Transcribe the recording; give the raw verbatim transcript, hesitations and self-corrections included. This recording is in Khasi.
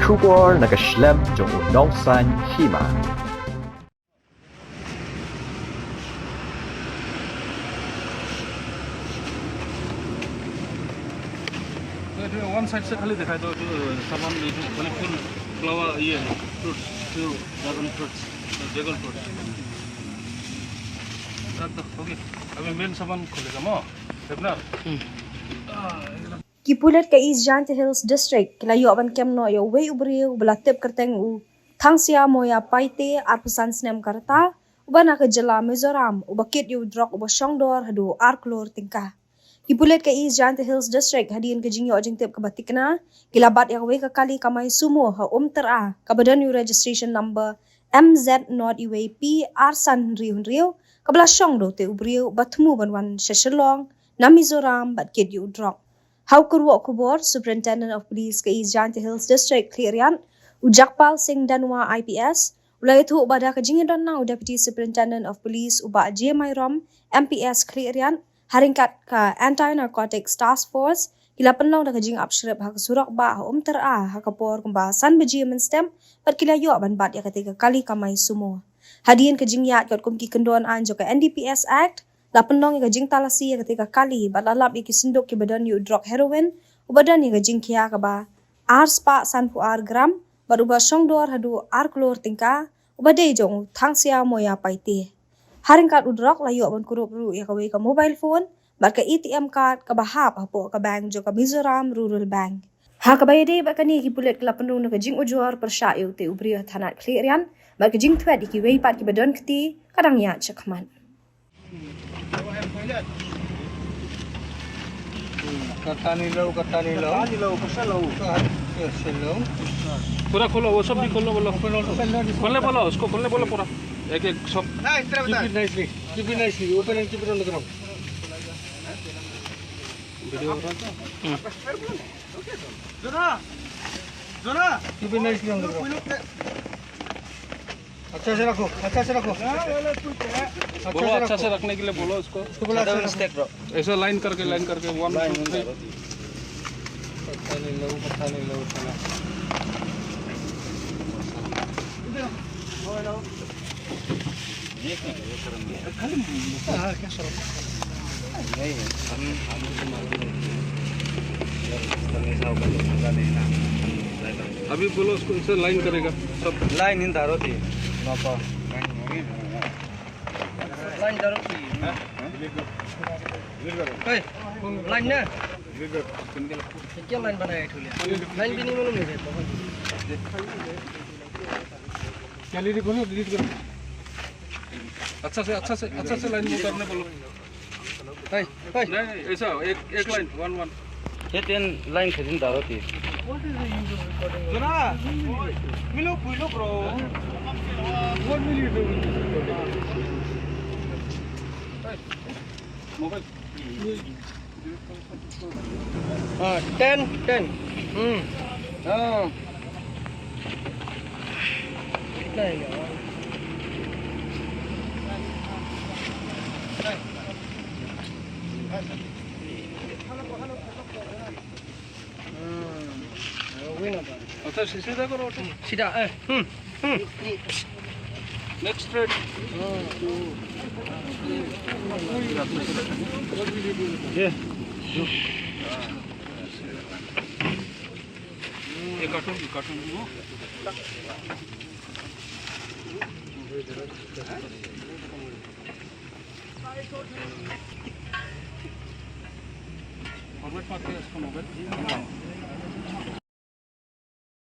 Khubor na ka shlem jong u nongsan hima. तो इसमें वन साइड से खाली दिखाई दो, जो सामान, ये जो फल फूल, फ्लावर, ये है, फ्रूट्स, जो ड्रैगन फ्रूट्स, ड्रैगन फ्रूट्स। अब तो हो गया। अभी मेन सामान खोलेगा, मो, अपना। Ki pulit ka East Jaintia Hills District ki la ïoh ban kem noh ïa uwei u briew uba la tip kyrteng u Thangsia Moya Paite, arphew san snem ka rta, uba na ka jylla Mizoram, uba kit ïa u drok uba shong dor haduh ar klur tyngka. Ki pulit ka East Jaintia Hills District, hadien ka jingïoh jingtip kaba thikna, ki la bat ïa kawei ka kali kamai sumo ha Umtyra, kaba don ïa u registration number M Z nought uwei P ar san hynriew hynriew, kaba la shong da utei u briew ba thmu ban wan sha Shillong na Mizoram bad kit ïa u drok. Ha u kyrwoh khubor, Superintendent of Police ka East Jaintia Hills District Khliehriat, u Jagpal Singh Dhanwa I P S, u la ïathuh ba da ka jingïadon na u Deputy Superintendent of Police u Bah J Myrom, M P S Khliehriat, ha ryngkat ka Anti Narcotics Task Force, ki la pynlong da ka jingap shrip ha ka surok bah ha Umtyra ha ka por kumba san baje mynstep, bad ki la ïoh ban bat ïa katei ka kali kamai sumo. Hadien ka jingïaid katkum ki kyndon aiñ jong ka N D P S Act, la pynlong ïa ka jingtalasi ïa katei ka kali bad la lap ïa ki synduk kiba don ïa u drok heroin uba don ïa ka jingkhia kaba ar spah sanphew ar gram bad uba shong dor haduh ar klur tyngka, uba dei jong u Thangsia Moya Paite. Ha ryngkat u drok la ïoh ban kurup ruh ïa kawei ka mobile phone bad ka A T M card kaba hap hapoh ka bank jong ka Mizoram Rural Bank. Ha kaba ïadei bad kane, ki pulit ki la pynrung da ka jingujor pyrshah ïa utei u briew ha thanat Khliehriat bad ka jingthwet ïa kiwei pat kiba don kti ka dang ïaid shakhmat. Kata ni lo, kata ni lo. Kata ni lo, kata lo. Kata ni lo. पूरा खोलो, वो सब भी खोलो, बोलो। खोलने बोलो उसको, खोलने बोलो पूरा। एक एक सब। Keep it nicely. Keep it nicely. Open and keep it on the ground. Video हो रहा है? जोना, जोना। Keep it nicely on the ground. अच्छा से रखो, अच्छा से रखो। बोलो, अच्छा से रखने के लिए बोलो उसको। उसको बोलो, अच्छा से रखो। ऐसा लाइन करके, लाइन करके, वन, टू, थ्री। पता नहीं लो, पता नहीं लो, चला। अभी बोलो उसको, इसे लाइन करेगा सब। लाइन इन धारो थी। लाइन धारो थी। ए, लाइन ना। क्या लाइन बनाया है ठुलिया? लाइन भी नहीं मालूम मुझे। क्या डिलीट करो, डिलीट करो। अच्छा से, अच्छा से, अच्छा से लाइन उतारने बोलो। नहीं, नहीं, ऐसा एक, एक लाइन, वन, वन। ये तीन लाइन खरीद डालो थी। जोना, मिलो, मिलो, bro। What will you do? मोबाइल। हाँ, टेन, टेन। हम्म। हाँ। कितना है यार? हाँ, वही ना बात। अच्छा, सीधा करो, सीधा, ए, हम्म। नेक्स्ट स्ट्रेट। ये। ये कार्टून, कार्टून वो। फॉरवर्ड मारते हैं इसको मोबाइल।